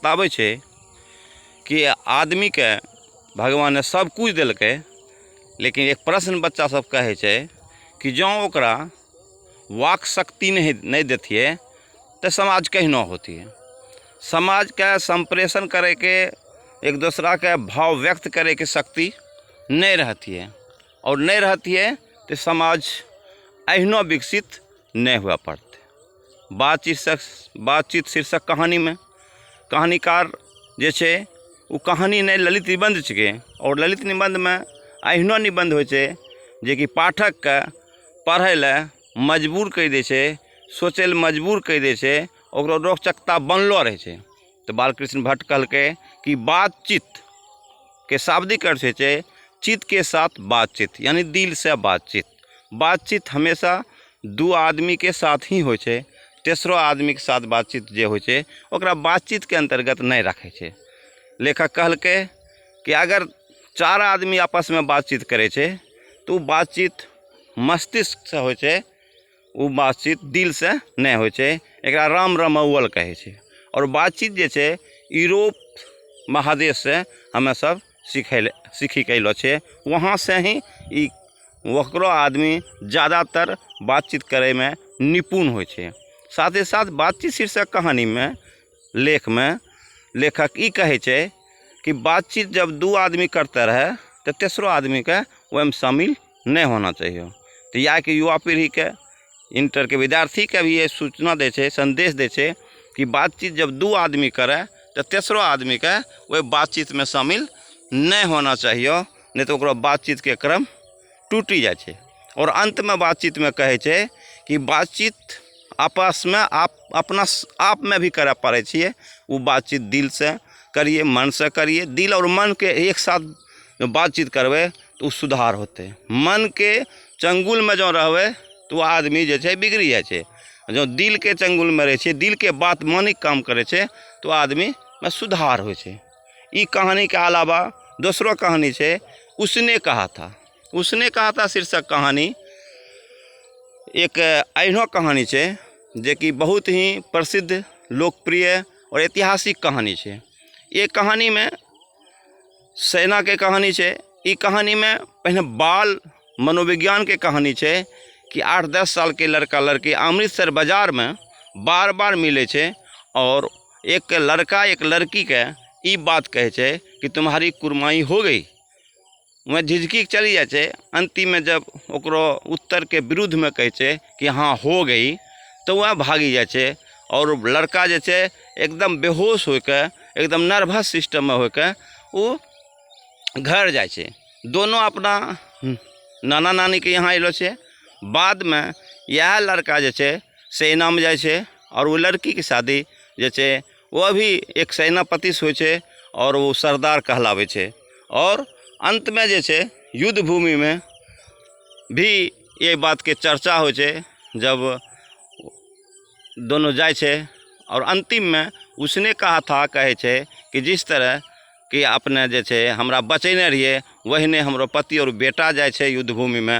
बताबै छै कि आदमीके भगवाने सब किछु देलकै, लेकिन एक प्रश्न बच्चा सब कहै छै कि जँ ओकरा वाक शक्ति नहि दैतियै तऽ समाज कहिना होतियै। समाजके सम्प्रेषण करैके, एक दोसराके भाव व्यक्त करैके शक्ति नहि रहतियै आओर नहि रहतियै तऽ समाज एहिनो विकसित नहि हुए पड़तै। बातचीतसँ बातचीत शीर्षक कहानीमे कहानीकार जे छै, ओ कहानी नहि, ललित निबन्ध छिकै आओर ललित निबन्धमे एहनो निबन्ध होइ छै जेकि पाठकके पढ़ै लए मजबूर करि दै छै, सोचै लए मजबूर करि दै छै, ओकरो रोचकता बनलो रहै छै। तऽ बालकृष्ण भट्ट कहलकै कि बातचीतके शाब्दिक अर्थ होइ छै चित्तके साथ बातचीत, यानि दिलसँ बातचीत। बातचीत हमेशा दू आदमीके साथ ही होइ छै। तेसरो आदमीके साथ बातचीत जे होइ छै, ओकरा बातचीतके अन्तर्गत नहि राखै छै। लेखक कहलकै कि अगर चारि आदमी आपसमे बातचीत करै छै तऽ ओ बातचीत मस्तिष्कसँ होइ छै, ओ बातचीत दिलसँ नहि होइ छै। एकरा राम रमौअल कहै छै। आओर बातचीत जे छै, यूरोप महादेशसँ हमे सब सिखै लए सीखिके अयलो छै। वहाँसँ ही ई ओकरो आदमी जादातर बातचीत करैमे निपुण होइ छै। साथे साथ बातचीत शीर्षक कहानीमे, लेखमे लेखक ई कहै छै कि बातचीत जब दू आदमी करते रहै तऽ तेसरो आदमीके ओहिमे शामिल नहि होना चाहिए। तऽ इएहके युवा पीढ़ीके, इंटरके विद्यार्थीके भी ये सूचना दै छै, सन्देश दै छै कि बातचीत जब दू आदमी करै तऽ तेसरो आदमीके ओहि बातचीतमे शामिल नहि होना चाहिए, नहि तऽ ओकरो बातचीतके क्रम टूटि जाइ छै। आओर अन्तमे बातचीतमे कहै छै कि बातचीत आपसमे आप अपना आपमे भी करय पड़ै छियै। ओ बातचीत दिलसँ करिए, मनसँ करिए। दिल आओर मनके एक साथ बातचीत करबै तऽ ओ सुधार होतै। मनके चंगुलमे जँ रहबै तऽ ओ आदमी जे छै बिगड़ि जाइ छै। जँ दिलके चंगुलमे रहै छै, दिलके बात मानिके काम करै छै, तऽ ओ आदमीमे सुधार होइ छै। ई कहानीके अलावा दोसरो कहानी छै, उसने कहा था। उसने कहा था शीर्षक कहानी एक एहनो कहानी छै जेकि बहुत ही प्रसिद्ध, लोकप्रिय आओर ऐतिहासिक कहानी छै। एक कहानीमे सेनाके कहानी छै। ई कहानीमे पहिने बाल मनोविज्ञानके कहानी छै कि 8-10 सालके लड़का लड़की अमृतसर बाजारमे बार बार मिलै छै आओर एक लड़का एक लड़कीके ई बात कहै छै कि तुम्हारी कुरमाई हो गई। वह झिझकी चली जाइ छै। अन्तिममे जब ओकरो उत्तरके विरुद्धमे कहै छै कि हाँ, हो गई, तऽ वएह भागि जाइ छै आओर लड़का जे छै एकदम बेहोश होइके, एकदम नर्वस सिस्टममे होइके ओ घर जाइ छै। दोनो अपना नाना नानीके यहाँ अयलो छै। बादमे इएह लड़का जे छै सेनामे जाइ छै आओर ओ लड़कीके शादी जे छै वो भी एक सेनापतिसँ होइ छै आओर ओ सरदार कहलाबै छै। आओर अन्तमे जे छै युद्ध भूमिमे भी ये बातके चर्चा होइ छै जब दोनो जाइ छै। आओर अन्तिममे उसने कहा था कहै छै कि जिस तरह कि अपने जे छै हमरा बचेने रहियै, ओहिने हमरो पति आओर बेटा जाइ छै युद्ध भूमिमे।